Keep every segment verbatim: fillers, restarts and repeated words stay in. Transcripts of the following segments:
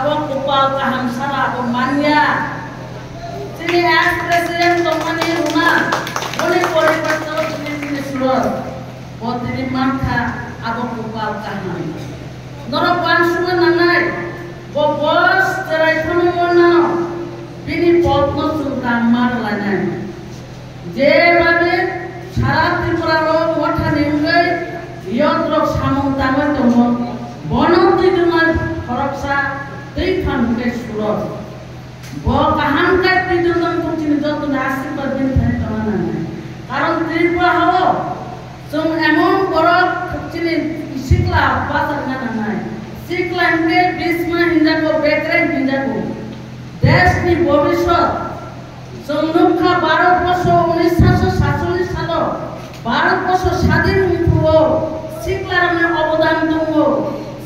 Abo kopal kaham sara abo manya. Chini ex president tongmani runa, boni poribar to chini chini suror. Bo tini mankha abo kopal kaham. Norok wansukna nangnai, bo bos cherai phano mano, bini pokno chwng tang mar lainai. Jebabe sara Tripura o mothani wngwi yodrok samung tangwi tongo, bono twi tongma khoroksa twi phan hwnkhe suror. Bo kaham khe twi tongma chini joto ni asirwad bini thani tongna nangnai. Karon Tripura hao chwng emon borok chini sikla bachakna nangnai. Sikla hwnkhe bisma hinjago, bekrai hinjago. Desh ni bobiswt Chwng nukha Bharatborsho unis satso satchollish salo, Bharatborsho sadin wngphuru siklarokni obodan tongo.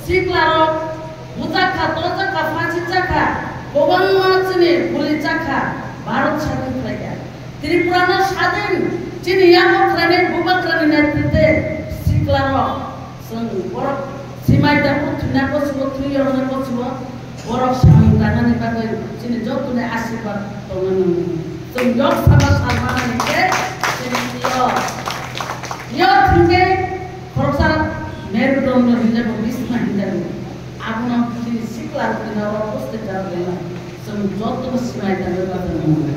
Siklarok bujakha, tojakha, phasi chakha, kwbangma chini guli chakha, Bharat sadin khlaikha. Tripurano sadin chini yago khlainai bubagrani netrite siklarok. Chwng borok simai da bo thwina gosugo, thwi yorokna gosugo, borok samung tangnani bagwi chini jotoni asirwad tongna nango. Chwng yok sama salmani khe chini yo, yo thwngkhe khoroksa merudondo hinjago, bisma hinjago. Abono chini sikla rok hinjago, poste jar lema. Chwng jotono simai tangwi bagwi nango.